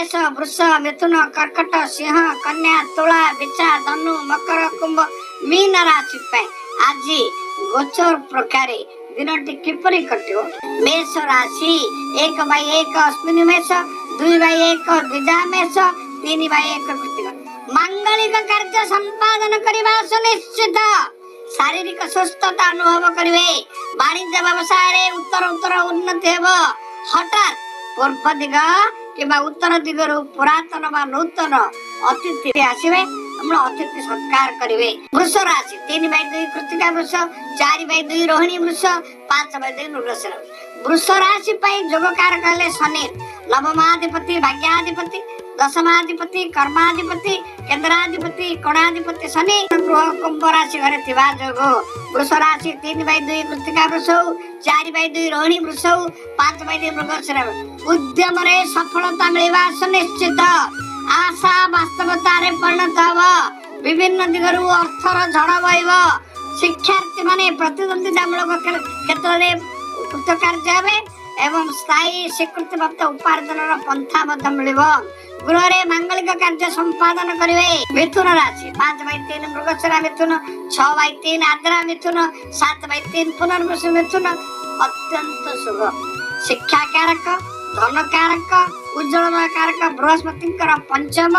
ମେଷ, ବୃଷ, ମିଥୁନ, କର୍କଟ, ସିଂହ, କନ୍ୟା, ତୁଳା, ବିଛା, ଧନୁ, ମକର, କୁମ୍ଭ, ମୀନ ରାଶି ପାଇଁ ଆଜି ଗୋଚର ପ୍ରକାରେ ଦିନଟି କିପରି କଟିବ? ମେଷ ରାଶି, 1/1 ଅଶ୍ୱିନୀ ମେଷ, 2/1 ଦ୍ୱିଜା ମେଷ, 3/1 କୃତିକା। ମାଙ୍ଗଳିକ କାର୍ଯ୍ୟ ସମ୍ପାଦନ କରିବା ସୁନିଶ୍ଚିତ। ଶାରୀରିକ ସୁସ୍ଥତା ଅନୁଭବ କରିବେ। ବାଣିଜ୍ୟ ବ୍ୟବସାୟରେ ଉତ୍ତର ଉତ୍ତର ଉନ୍ନତି ହେବ। ହଠାତ୍ ପୂର୍ବ ଦିଗ କିମ୍ବା ଉତ୍ତର ଦିଗରୁ ପୁରାତନ ବା ନୂତନ ଅତିଥି ଆସିବେ, ଆପଣ ଅତିଥି ସତ୍କାର କରିବେ। ବୃଷ ରାଶି, 3/2 କୃତିକା ବୃଷ, 4/2 ରୋହିଣୀ ବୃଷ, 5/2 ମୃଗଶିର। ବୃଷ ରାଶି ପାଇଁ ଯୋଗକାରକ ହେଲେ ଶନି, ନବମାଧିପତି, ଭାଗ୍ୟାଧିପତି, ଦଶମାଧିପତି, କର୍ମାଧିପତି, କେନ୍ଦ୍ରାଧିପତି, କୋଣାଧିପତି ଶନି ଗୃହ କୁମ୍ଭ ରାଶି ଘରେ ଥିବା ଯୋଗୁ ବୃଷ ରାଶି, 3/2 କୃତିକା ବୃଷ ହଉ, 4/2 ରୋହିଣୀ ବୃଷ ହଉ, 5/2 ମୃଗଶିର, ଉଦ୍ୟମରେ ସଫଳତା ମିଳିବା ସୁନିଶ୍ଚିତ। ଆଶା ବାସ୍ତବତାରେ ପରିଣତ ହେବ। ବିଭିନ୍ନ ଦିଗରୁ ଅର୍ଥର ଝଡ଼ ବହିବ। ଶିକ୍ଷାର୍ଥୀ ମାନେ ପ୍ରତିଦ୍ୱନ୍ଦିତାମୂଳକ କ୍ଷେତ୍ରରେ କୃତକାର୍ଯ୍ୟ ହେବେ ଏବଂ ସ୍ଥାୟୀ ସ୍ୱୀକୃତିପ୍ରାପ୍ତ ଉପାର୍ଜନର ପନ୍ଥା ମଧ୍ୟ ମିଳିବ। ଗୃହରେ ମାଙ୍ଗଳିକ କାର୍ଯ୍ୟ ସମ୍ପାଦନ କରିବେ। ମିଥୁନ ରାଶି, 5/3 ମୃଗଶିରା ମିଥୁନ, 6/3 ଆଦ୍ରା ମିଥୁନ, 7/3 ପୁନର୍ବସୁ ମିଥୁନ। ଅତ୍ୟନ୍ତ ଶୁଭ। ଶିକ୍ଷାକାରକ, ଧନକାରକ, ଉଜ୍ଜଳମୟ କାରକ ବୃହସ୍ପତିଙ୍କର ପଞ୍ଚମ,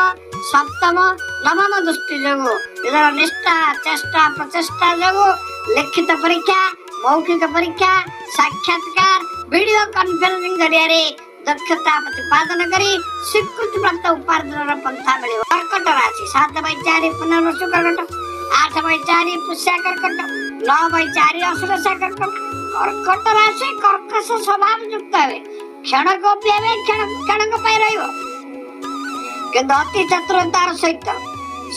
ସପ୍ତମ, ନବମ ଦୃଷ୍ଟି ଯୋଗୁ ନିଜର ନିଷ୍ଠା, ଚେଷ୍ଟା, ପ୍ରଚେଷ୍ଟା ଯୋଗୁ ଲିଖିତ ପରୀକ୍ଷା, ମୌଖିକ ପରୀକ୍ଷା, ସାକ୍ଷାତକାର, ଭିଡିଓ କନଫରେନ୍ସିଂ ଜରିଆରେ ଦକ୍ଷତା ପ୍ରତିପାଦନ କରି ସ୍ୱୀକୃତି ପ୍ରାପ୍ତ ଉପାର୍ଜନର ପନ୍ଥା ମିଳିବ। କର୍କଟ ରାଶି, 7/4 ପୁନର୍ବସୁ କର୍କଟ, 8/4 ପୁଷ୍ୟା କର୍କଟ, 9/4 ଅଶ୍ଳେଷା କର୍କଟ। କର୍କଟ ରାଶି କର୍କଶ ସ୍ୱଭାବ ଯୁକ୍ତ ହେବେ, କ୍ଷଣକୋପୀ ହେବେ, କ୍ଷଣ କ୍ଷଣକ ପାଇଁ ରହିବ। କିନ୍ତୁ ଅତି ଚତୁରତାର ସହିତ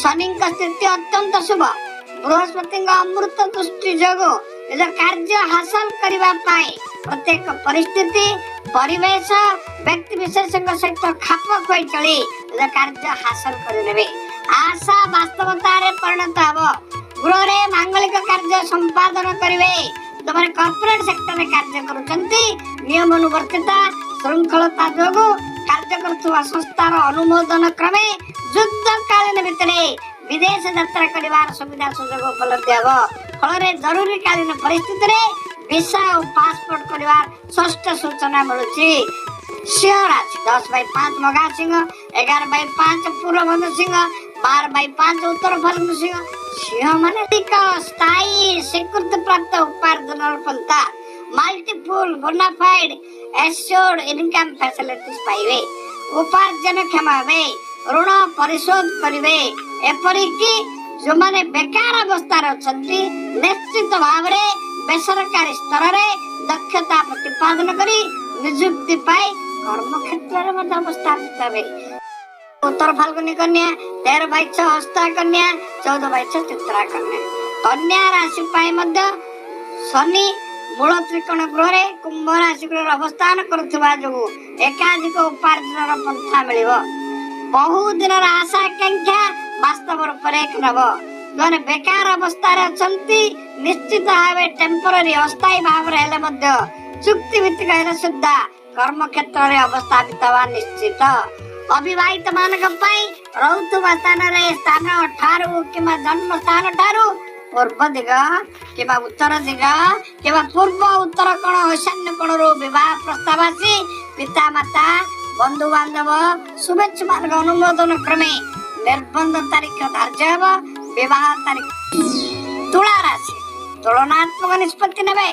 ଶନିଙ୍କ ସ୍ଥିତି ଅତ୍ୟନ୍ତ ଶୁଭ। ବୃହସ୍ପତିଙ୍କ ଅମୃତ ଦୃଷ୍ଟି ଯୋଗୁ ନିଜ କାର୍ଯ୍ୟ ହାସଲ କରିବା ପାଇଁ ପ୍ରତ୍ୟେକ ପରିସ୍ଥିତି, ପରିବେଶ, ବ୍ୟକ୍ତି ବିଶେଷଙ୍କ ସହିତ ଖାପ ଖୁଆଇ ଚଳି ନିଜ କାର୍ଯ୍ୟ ହାସଲ କରିନେବେ। ଆଶା ବାସ୍ତବତାରେ ପରିଣତ ହେବ। ଗୃହରେ ମାଙ୍ଗଳିକ କାର୍ଯ୍ୟ ସମ୍ପାଦନ କରିବେ। ଯେଉଁମାନେ କର୍ପୋରେଟ ସେକ୍ଟରରେ କାର୍ଯ୍ୟ କରୁଛନ୍ତି, ନିୟମାନୁବର୍ତ୍ତିତା, ଶୃଙ୍ଖଳତା ଯୋଗୁ କାର୍ଯ୍ୟ କରୁଥିବା ସଂସ୍ଥାର ଅନୁମୋଦନ କ୍ରମେ ଯୁଦ୍ଧକାଳୀନ ଭିତରେ ବିଦେଶ ଯାତ୍ରା କରିବାର ସୁବିଧା ସୁଯୋଗ ଉପଲବ୍ଧ ହେବ। ଫଳରେ ଜରୁରୀକାଳୀନ ପରିସ୍ଥିତିରେ ଭିସା ଓ ପାସପୋର୍ଟ କରିବାର ସ୍ପଷ୍ଟ ସୂଚନା ମିଳୁଛି। ସିଂହ ରାଶି, 10/5 ମଘା ସିଂହ, 11/5 ପୂର୍ବବନ୍ଧ ସିଂହ, 12/5 ଉତ୍ତର ଫାଲ୍ଗୁନ ସିଂହ। ସିଂହ ମାନେ ଏକ ସ୍ଥାୟୀ ସ୍ୱୀକୃତି ପ୍ରାପ୍ତ ଉପାର୍ଜନର ପନ୍ଥା, multiple bonafide assured income facilities ପାଇବେ। ଉପାର୍ଜନ କ୍ଷମ ହେବେ, ଋଣ ପରିଶୋଧ କରିବେ। ଏପରିକି ଯେଉଁମାନେ ବେକାର ଅବସ୍ଥାରେ ଅଛନ୍ତି, ନିଶ୍ଚିତ ଭାବରେ ବେସରକାରୀ ସ୍ତରରେ ଦକ୍ଷତା ପ୍ରତିପାଦନ କରି ନିଯୁକ୍ତି ପାଇ କର୍ମକ୍ଷେତ୍ରରେ ମଧ୍ୟ ଅବସ୍ଥାପିତ ହେବେ। ଉତ୍ତର ଫାଲ୍ଗୁନୀ କନ୍ୟା, 13/6 ହସ୍ତା କନ୍ୟା, 14/6 ଚିତ୍ରା କନ୍ୟା। କନ୍ୟା ରାଶି ପାଇଁ ମଧ୍ୟ ଶନି ମୂଳ ତ୍ରିକୋଣ ଗୃହରେ କୁମ୍ଭ ରାଶି ଗୃହରେ ଅବସ୍ଥାନ କରୁଥିବା ଯୋଗୁଁ ଏକାଧିକ ଉପାର୍ଜନର ପନ୍ଥା ମିଳିବ। ବହୁ ଦିନର ଆଶା ଆକାଂକ୍ଷା ବାସ୍ତବ ରୂପରେଖ ନେବ। ଯେଉଁମାନେ ବେକାର ଅବସ୍ଥାରେ ଅଛନ୍ତି, ନିଶ୍ଚିତ ଭାବେ ଟେମ୍ପୋରାରୀ, ଅସ୍ଥାୟୀ ଭାବରେ ହେଲେ ମଧ୍ୟ, ଚୁକ୍ତି ଭିତ୍ତିକ ହେଲେ ସୁଦ୍ଧା କର୍ମକ୍ଷେତ୍ରରେ ଅବସ୍ଥାପିତ ହେବା ନିଶ୍ଚିତ। ଅବିବାହିତ ମାନଙ୍କ ପାଇଁ ରହୁଥିବା ସ୍ଥାନରେ ସ୍ଥାନ ଠାରୁ କିମ୍ବା ଜନ୍ମ ସ୍ଥାନ ଠାରୁ ପୂର୍ବ ଦିଗ କିମ୍ବା ଉତ୍ତର ଦିଗ କିମ୍ବା ପୂର୍ବ ଉତ୍ତର କୋଣ, ଐଶାନ୍ୟ କୋଣରୁ ବିବାହ ପ୍ରସ୍ତାବ ଆସି ପିତା ମାତା, ବନ୍ଧୁବାନ୍ଧବ, ଶୁଭେଚ୍ଛୁ ମାନଙ୍କ ଅନୁମୋଦନ କ୍ରମେ ନିର୍ବନ୍ଧ ତାରିଖ ଧାର୍ଯ୍ୟ ହେବ, ବିବାହ ତାରିଖ। ତୁଳା ରାଶି, ତୁଳନାତ୍ମକ ନିଷ୍ପତ୍ତି ନେବେ।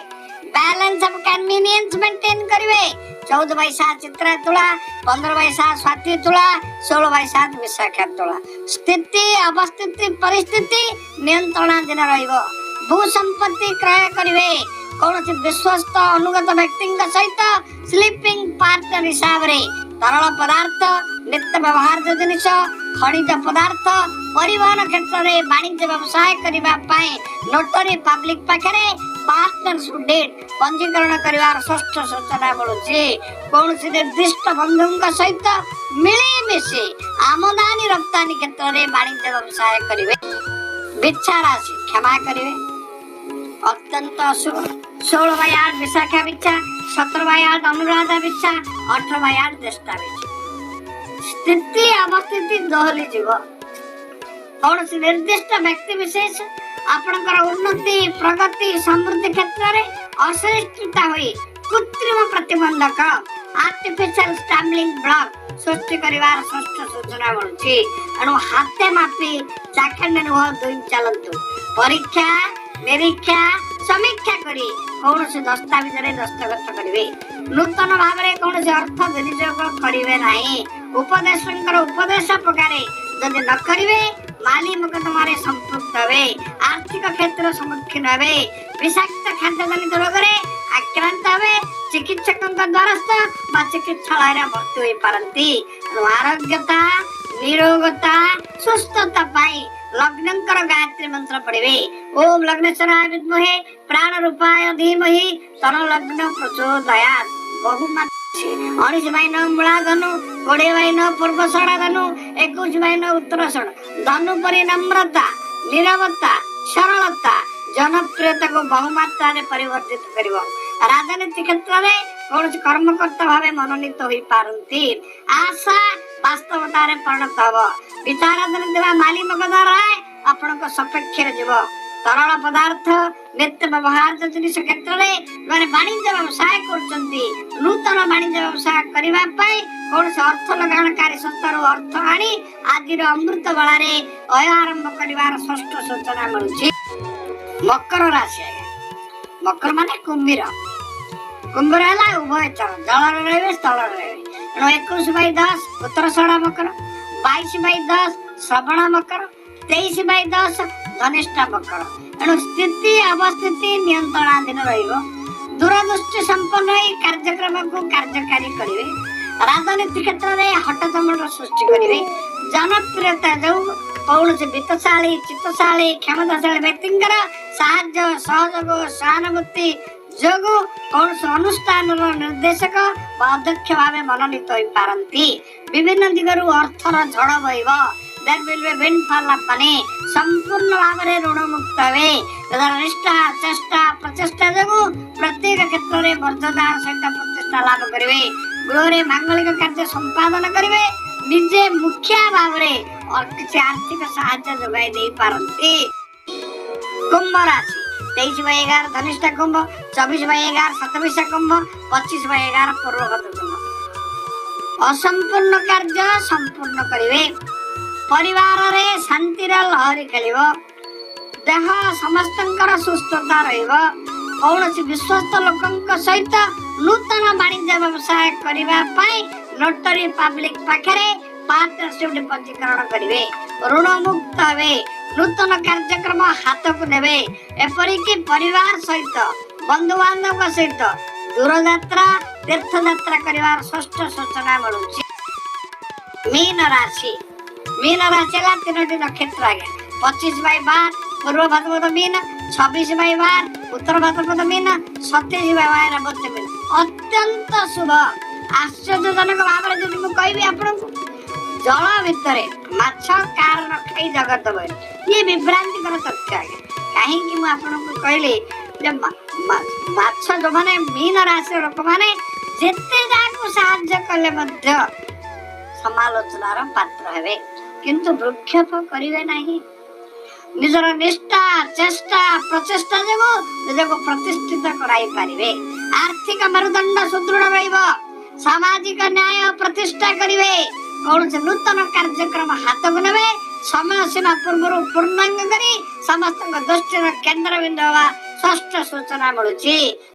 ବାଲାନ୍ସ ଅଫ କନଭିନିଏନ୍ସ ମେଣ୍ଟେନ କରିବେ। 14/7 ଚିତ୍ରା ତୁଳା, 15/7 ସ୍ୱାତି ତୁଳା, 16/7 ବିଶାଖା ତୁଳା। ସ୍ଥିତି, ଅବସ୍ଥିତି, ପରିସ୍ଥିତି ନିୟନ୍ତ୍ରଣାଧୀନ ରହିବ। ଭୂ ସମ୍ପତ୍ତି କ୍ରୟ କରିବେ। କୌଣସି ବିଶ୍ୱସ୍ତ ଅନୁଗତ ବ୍ୟକ୍ତିଙ୍କ ସହିତ ସ୍ଲିପିଂ ପାର୍ଟନର ହିସାବରେ ତରଳ ପଦାର୍ଥ, ନିତ୍ୟ ବ୍ୟବହାର୍ଯ୍ୟ ଜିନିଷ, ଖଣିଜ ପଦାର୍ଥ ପରିବହନ କ୍ଷେତ୍ରରେ ବାଣିଜ୍ୟ ବ୍ୟବସାୟ କରିବା ପାଇଁ ନୋଟରୀ ପବ୍ଲିକ ପାଖରେ ପାର୍ଟନରସିପ did ପଞ୍ଜୀକରଣ କରିବାର ସ୍ପଷ୍ଟ ସୂଚନା ମିଳୁଛି। କୌଣସି ନିର୍ଦ୍ଦିଷ୍ଟ ବନ୍ଧୁଙ୍କ ସହିତ ମିଳିମିଶି ଆମଦାନୀ ରପ୍ତାନୀ କ୍ଷେତ୍ରରେ ବାଣିଜ୍ୟ ବ୍ୟବସାୟ କରିବେ। ବିଛା ରାଶି, କ୍ଷମା କରିବେ, ଅତ୍ୟନ୍ତ ଅଶୁଭ। 16/8 ବିଶାଖା ବିଛା, 17/8 ଅନୁରାଧା ବିଛା, 18/8 ଜ୍ୟେଷ୍ଠା ବିଛା। ସ୍ଥିତି ଅବସ୍ଥିତି ଦୋହଲିଯିବ। କୌଣସି ନିର୍ଦ୍ଦିଷ୍ଟ ବ୍ୟକ୍ତି ବିଶେଷ ଆପଣଙ୍କର ଉନ୍ନତି, ପ୍ରଗତି, ସମୃଦ୍ଧି କ୍ଷେତ୍ରରେ ଅସହିଷ୍ଣୁତା ହୋଇ କୃତ୍ରିମ ପ୍ରତିବନ୍ଧକ, ଆର୍ଟିଫିସିଆଲ ଷ୍ଟାମ୍ବଲିଂ ବ୍ଲକ୍ ସୃଷ୍ଟି କରିବାର ସ୍ପଷ୍ଟ ସୂଚନା ମିଳୁଛି। ଏଣୁ ହାତେ ମାପି ଚାଖଣ୍ଡେ ନୁହଁ ଦୁଇ ଚାଲନ୍ତୁ। ପରୀକ୍ଷା, ନିରୀକ୍ଷା, ସମୀକ୍ଷା କରି କୌଣସି ଦସ୍ତାବିଜରେ ଦସ୍ତଖତ କରିବେ। ନୂତନ ଭାବରେ କୌଣସି ଅର୍ଥ ବିନିଯୋଗ କରିବେ ନାହିଁ। ଉପଦେଶଙ୍କର ଉପଦେଶ ପ୍ରକାରେ ଯଦି ନ କରିବେ, ମାଲି ମୋକଦ୍ଦମାରେ ସମ୍ପୃକ୍ତ ହେବେ, ଆର୍ଥିକ କ୍ଷତିର ସମ୍ମୁଖୀନ ହେବେ, ବିଷାକ୍ତ ଖାଦ୍ୟଜନିତ ରୋଗରେ ଆକ୍ରାନ୍ତ ହେବେ, ଚିକିତ୍ସକଙ୍କ ଦ୍ୱାରସ୍ଥ ବା ଚିକିତ୍ସାଳୟରେ ଭର୍ତ୍ତି ହୋଇପାରନ୍ତି। ତେଣୁ ଆରୋଗ୍ୟତା, ନିରୋଗତା, ସୁସ୍ଥତା ପାଇଁ ଲଗ୍ନଙ୍କର ଗାୟତ୍ରୀ ମନ୍ତ୍ର ପଢିବେ। ଓମ୍ ଲଗ୍ନେଶ୍ୱରାୟ ବିଦ୍ମହେ ପ୍ରାଣ ରୂପାୟ ଧୀମହି ତନ ଲଗ୍ନ ପ୍ରଚୋଦୟାତ୍। ବହୁ 19/9 ମୂଳା ଧନୁ, 20/9 ପୂର୍ବଷାଢ଼ା ଧନୁ, 21/9 ଉତ୍ତରାଷାଢ଼ ଧନୁ ପରି ନମ୍ରତା, ନିରବତା, ସରଳତା ଜନପ୍ରିୟତାକୁ ବହୁମାତ୍ରାରେ ପରିବର୍ଦ୍ଧିତ କରିବ। ରାଜନୀତି କ୍ଷେତ୍ରରେ କୌଣସି କର୍ମକର୍ତ୍ତା ଭାବେ ମନୋନୀତ ହୋଇପାରନ୍ତି। ଆଶା ବାସ୍ତବତାରେ ପରିଣତ ହେବ। ବିଚାରାଧୀନ ଥିବା ମାଲି ମକଦ୍ଦମା ରାୟ ଆପଣଙ୍କ ସପକ୍ଷରେ ଯିବ। ତରଳ ପଦାର୍ଥ, ନିତ୍ୟ ବ୍ୟବହାର୍ଯ୍ୟ ଜିନିଷ କ୍ଷେତ୍ରରେ ଯେଉଁମାନେ ବାଣିଜ୍ୟ ବ୍ୟବସାୟ କରୁଛନ୍ତି, ନୂତନ ବାଣିଜ୍ୟ ବ୍ୟବସାୟ କରିବା ପାଇଁ କୌଣସି ଅର୍ଥ ଲଗାଣକାରୀ ସଂସ୍ଥାରୁ ଅର୍ଥ ଆଣି ଆଜିର ଅମୃତ ବେଳାରେ ଅୟ ଆରମ୍ଭ କରିବାର ସ୍ପଷ୍ଟ ସୂଚନା ମିଳୁଛି। ମକର ରାଶି ଆଜ୍ଞା, ମକର ମାନେ କୁମ୍ଭୀର। କୁମ୍ଭୀର ହେଲା ଉଭୟଚର, ଜଳରେ ରହିବେ, ସ୍ଥଳରେ ରହିବେ। ତେଣୁ 21/10 ଉତ୍ତରାଷାଢ଼ ମକର, 22/10 ଶ୍ରବଣ ମକର, 23/10 ଧନିଷ୍ଠା ମକର। ଏଣୁ ସ୍ଥିତି ଅବସ୍ଥିତି ନିୟନ୍ତ୍ରଣାଧୀନ ରହିବ। ଦୂରଦୃଷ୍ଟି ସମ୍ପନ୍ନ ହୋଇ କାର୍ଯ୍ୟକ୍ରମକୁ କାର୍ଯ୍ୟକାରୀ କରିବେ। ରାଜନୀତି କ୍ଷେତ୍ରରେ ହଟଚମଟ ସୃଷ୍ଟି କରିବେ। ଜନପ୍ରିୟତା ଯୋଗୁଁ କୌଣସି ବିତ୍ତଶାଳୀ, ଚିତ୍ତଶାଳୀ, କ୍ଷମତାଶାଳୀ ବ୍ୟକ୍ତିଙ୍କର ସାହାଯ୍ୟ, ସହଯୋଗ, ସହାନୁଭୂତି ଯୋଗୁଁ କୌଣସି ଅନୁଷ୍ଠାନର ନିର୍ଦ୍ଦେଶକ ବା ଅଧ୍ୟକ୍ଷ ଭାବେ ମନୋନୀତ ହୋଇପାରନ୍ତି। ବିଭିନ୍ନ ଦିଗରୁ ଅର୍ଥର ଝଡ଼ ବହିବ। There will be windfall of money. ସମ୍ପୂର୍ଣ୍ଣ ଭାବରେ ଋଣମୁକ୍ତ ହେବେ। ନିଜର ନିଷ୍ଠା, ଚେଷ୍ଟା, ପ୍ରଚେଷ୍ଟା ଯୋଗୁଁ ପ୍ରତ୍ୟେକ କ୍ଷେତ୍ରରେ ମର୍ଯ୍ୟାଦାର ସହିତ ପ୍ରତିଷ୍ଠା ଲାଭ କରିବେ। ଗୃହରେ ମାଙ୍ଗଳିକ କାର୍ଯ୍ୟ ସମ୍ପାଦନ କରିବେ। ନିଜେ ମୁଖିଆ ଭାବରେ କିଛି ଆର୍ଥିକ ସାହାଯ୍ୟ ଯୋଗାଇ ଦେଇପାରନ୍ତି। କୁମ୍ଭ ରାଶି, 23/11 ଧନିଷ୍ଠା କୁମ୍ଭ, 24/11 ଶତଭିଷା କୁମ୍ଭ, 25/11 ପୂର୍ବଭାଦ୍ର କୁମ୍ଭ। ଅସମ୍ପୂର୍ଣ୍ଣ କାର୍ଯ୍ୟ ସମ୍ପୂର୍ଣ୍ଣ କରିବେ। ପରିବାରରେ ଶାନ୍ତିର ଲହରୀ ଖେଳିବ। ଦେହ ସମସ୍ତଙ୍କର ସୁସ୍ଥତା ରହିବ। କୌଣସି ବିଶ୍ୱସ୍ତ ଲୋକଙ୍କ ସହିତ ନୂତନ ବାଣିଜ୍ୟ ବ୍ୟବସାୟ କରିବା ପାଇଁ ନୋଟରୀ ପାବ୍ଲିକ ପାଖରେ ପାର୍ଟନରସିପ ପଞ୍ଜୀକରଣ କରିବେ। ଋଣମୁକ୍ତ ହେବେ। ନୂତନ କାର୍ଯ୍ୟକ୍ରମ ହାତକୁ ନେବେ। ଏପରିକି ପରିବାର ସହିତ, ବନ୍ଧୁବାନ୍ଧବଙ୍କ ସହିତ ଦୂରଯାତ୍ରା, ତୀର୍ଥଯାତ୍ରା କରିବାର ସ୍ପଷ୍ଟ ସୂଚନା ମିଳୁଛି। ମୀନ ରାଶି। ମୀନ ରାଶି ହେଲା ତିନୋଟି ନକ୍ଷତ୍ର ଆଜ୍ଞା। 25/12 ପୂର୍ବ ଭାଦ୍ରପଦ ମୀନ, 26/12 ଉତ୍ତର ଭାଦ୍ରପଦ ମୀନ, 27/12 ରେବତୀ ମୀନ। ଅତ୍ୟନ୍ତ ଶୁଭ। ଆଶ୍ଚର୍ଯ୍ୟଜନକ ଭାବରେ ଯଦି ମୁଁ କହିବି ଆପଣଙ୍କୁ, ଜଳ ଭିତରେ ମାଛ କାର ନ ଖାଇ ଜଗତ ବହି, ଇଏ ବିଭ୍ରାନ୍ତିକର ତଥ୍ୟ ଆଜ୍ଞା। କାହିଁକି ମୁଁ ଆପଣଙ୍କୁ କହିଲି ଯେ ମାଛ ଯୋଉମାନେ ମୀନ ରାଶିର ଲୋକମାନେ ଯେତେ ଯାହାକୁ ସାହାଯ୍ୟ କଲେ ମଧ୍ୟ ସମାଲୋଚନାର ପାତ୍ର ହେବେ, କିନ୍ତୁ ଭ୍ରୂକ୍ଷେପ କରିବେ ନାହିଁ। ନିଜର ନିଷ୍ଠା, ଚେଷ୍ଟା, ପ୍ରଚେଷ୍ଟା ଯୋଗୁଁ ନିଜକୁ ପ୍ରତିଷ୍ଠିତ କରାଇ ପାରିବେ। ଆର୍ଥିକ ମେରୁଦଣ୍ଡ ସୁଦୃଢ ରହିବ। ସାମାଜିକ ନ୍ୟାୟ ପ୍ରତିଷ୍ଠା କରିବେ। କୌଣସି ନୂତନ କାର୍ଯ୍ୟକ୍ରମ ହାତକୁ ନେବେ। ସମୟ ସୀମା ପୂର୍ବରୁ ପୂର୍ଣ୍ଣାଙ୍ଗ କରି ସମସ୍ତଙ୍କ ଦୃଷ୍ଟିର କେନ୍ଦ୍ରବିନ୍ଦୁ ହେବା ସ୍ପଷ୍ଟ ସୂଚନା ମିଳୁଛି।